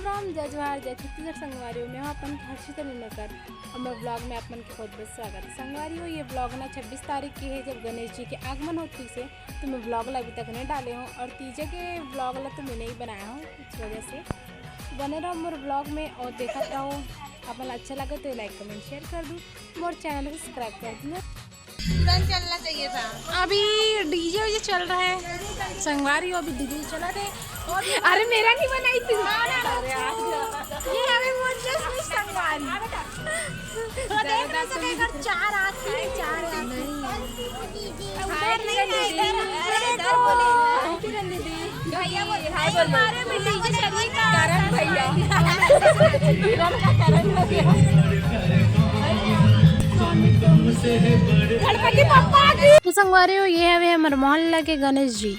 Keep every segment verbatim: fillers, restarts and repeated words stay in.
राम, जय जोहार, जय छत्तीसगढ़ संगवारी हो। मैं हूँ अपन हर्षिता निनकर। हमर vlog में आप मन के बहुत बहुत स्वागत है। संगवारी हो, ये vlog ना छब्बीस तारीख के है, जब गणेश जी के आगमन होत रहिसे, तो मैं vlog ला अभी तक नहीं डाले हूँ और तीजा के vlog ला तो मैं नहीं बनाया हूँ, इस वजह से बने रहो मोर vlog में और देखत रहो। आप मन ला अच्छा लगे तो like comment share कर दू, मोर channel subscribe कर दू। तुरंत चलना चाहिए था। अभी डीजे वीजे चल रहा है, संगवारी हो, अभी डीजे चला थे। अरे मेरा नहीं बनाई तू। ये अभी वो just नहीं संगवारी। तो देख रहे हो, तो कहीं अगर चार आँख है, चार आँख नहीं। उधर नहीं है, इधर, अरे इधर बोले। भैया बोल, हाय बोल, हमारे में डीजे चलिए। करण भैया। करण का करण भैया। गणपति बप्पा की। तो संगवारी हो, ये हवे हमर मोहल्ला के गणेश जी।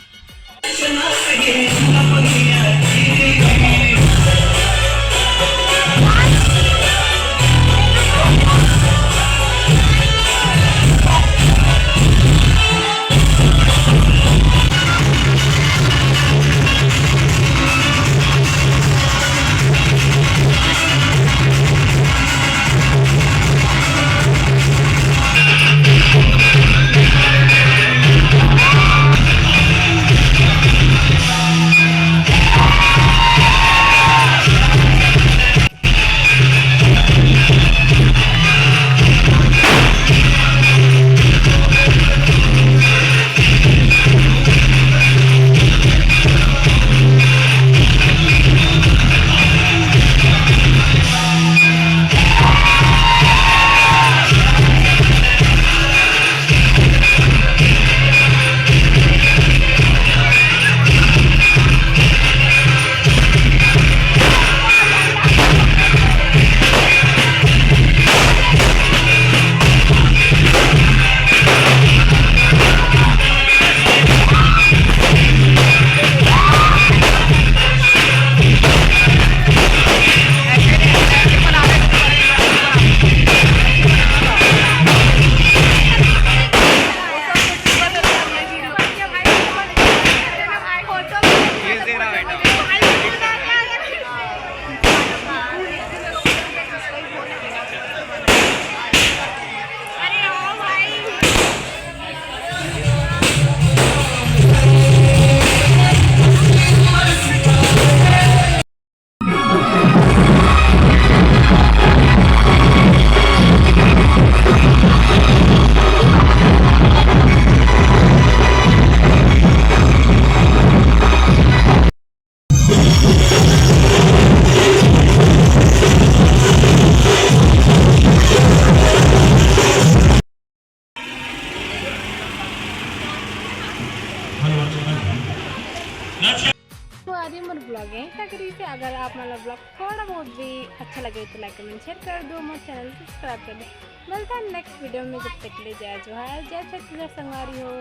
तो आज ये मोर vlog यहीं तक रहिसे। अगर आप मन ला vlog थोड़ा बहुत भी अच्छा लगे तो like comment share कर दो, मोर channel subscribe कर दो। मिलता है next video में, जब तक के लिए जय जोहार, जय छत्तीसगढ़ संगवारी हो।